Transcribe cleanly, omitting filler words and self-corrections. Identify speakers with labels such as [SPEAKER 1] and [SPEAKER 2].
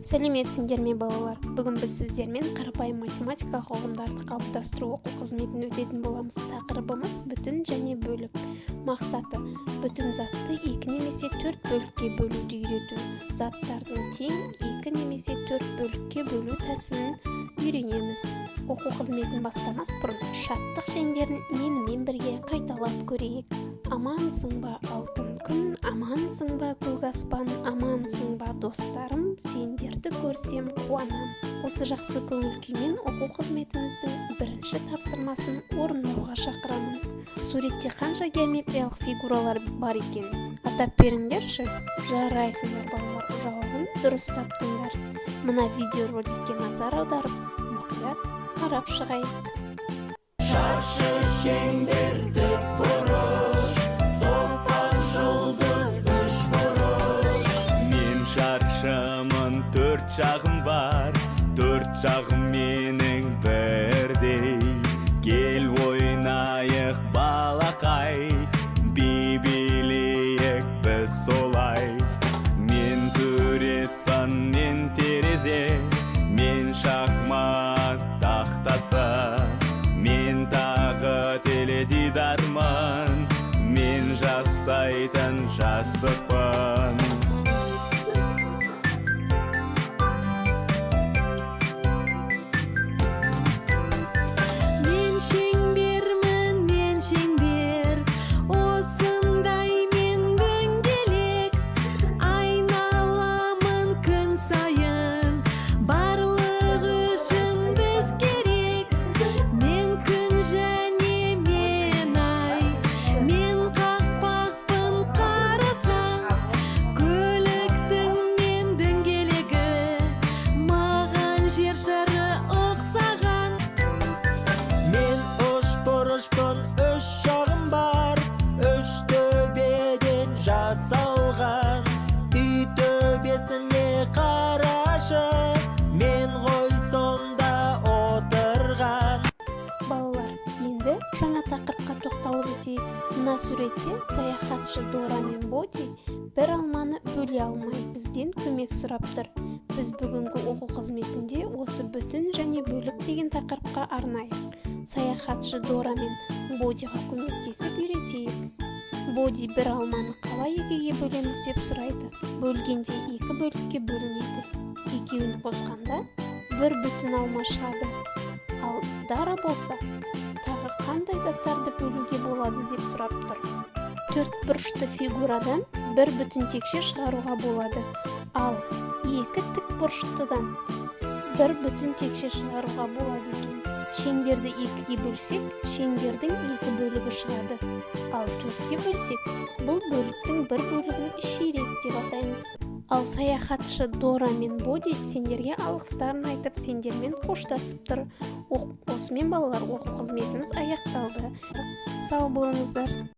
[SPEAKER 1] Сәлеметсіңдер ме, балалар! Бүгін біз сіздермен қарапайым математикалық ұғымдарды қалыптастыру оқу қызметін өтетін боламыз. Тақырыбымыз: бүтін және бөлік. Мақсаты: бүтін затты екі немесе төрт бөлікке бөлуді үйрету, заттардың тең екі немесе төрт бөлікке бөлу тәсілін үйренеміз. Оқу қызметін бастамас бұрын шаттық шеңберін менімен бірге қайталап көрейік. Амансың ба, алтын күн, амансың ба, көк аспан, амансың ба, достарым, сендерді көрсем қуанам. Осы жақсы көңіл күймен оқу қызметіміздің бірінші тапсырмасын орындауға шақырамын. Суретте қанша геометриялық фигуралар бар екен, атап беріңдерші. Жарайсыңдар, балалар, жауабын дұрыс таптыңдар. Мына видеороликке назар аударып, мұқият қарап шығайық.
[SPEAKER 2] Шаршы, шеңбер, тікбұрыш, сопақ, жұлдыз, үшбұрыш.
[SPEAKER 3] Мен шаршымын, төрт жағым бар, төрт жағым менің бірдей. Кел, ойнайық, балақай, би билейік біз солай. Мен суретпін, мен терезе, мен шахмат тақтасы, мен тағы теледидармын, мен жастайтын жастықпын.
[SPEAKER 4] Мен шеңбермін, мен шеңбер, осындай мен дөңгелек. Айналамын күн сайын, барлығы үшін біз керек. Мен күн және мен ай, мен қақпақпын қарасаң. Көліктің мен дөңгелегі, маған жер шары ұқсаған.
[SPEAKER 2] Мен үшбұрышпын, үш жағым бар, үш төбеден жасалған. Үй төбесіне қарашы, мен ғой сонда отырған.
[SPEAKER 1] Балалар, енді жаңа тақырыпқа тоқталып өтейік. Мына суретте саяхатшы Дора мен Боди бір алманы бөле алмай, бізден көмек сұрап тұр. Біз бүгінгі оқу қызметінде осы бүтін және бөлік деген тақырыпқа арнайық. Саяхатшы Дора мен Бодиға көмектесіп үйретейік. Боди бір алманы қалай екіге бөлеміз деп сұрайды. Бөлгенде екі бөлікке бөлінеді, екеуін қосқанда бір бүтін алма шығады. Ал Дара болса, тағы қандай заттарды бөлуге болады деп сұрап тұр. Төрт бұрышты фигурадан бір бүтін текше шығаруға болады, ал екі тік бұрыштыдан бір бүтін текше шығаруға болады екен. Шеңберді екіге бөлсек, шеңбердің екі бөлігі шығады, ал төртке бөлсек, бұл бөліктің бір бөлігін ширек деп атаймыз. Ал саяхатшы Дора мен Боди сендерге алғыстарын айтып, сендермен қоштасып тұр. Осымен, балалар, оқу қызметіміз аяқталды. Сау болыңыздар.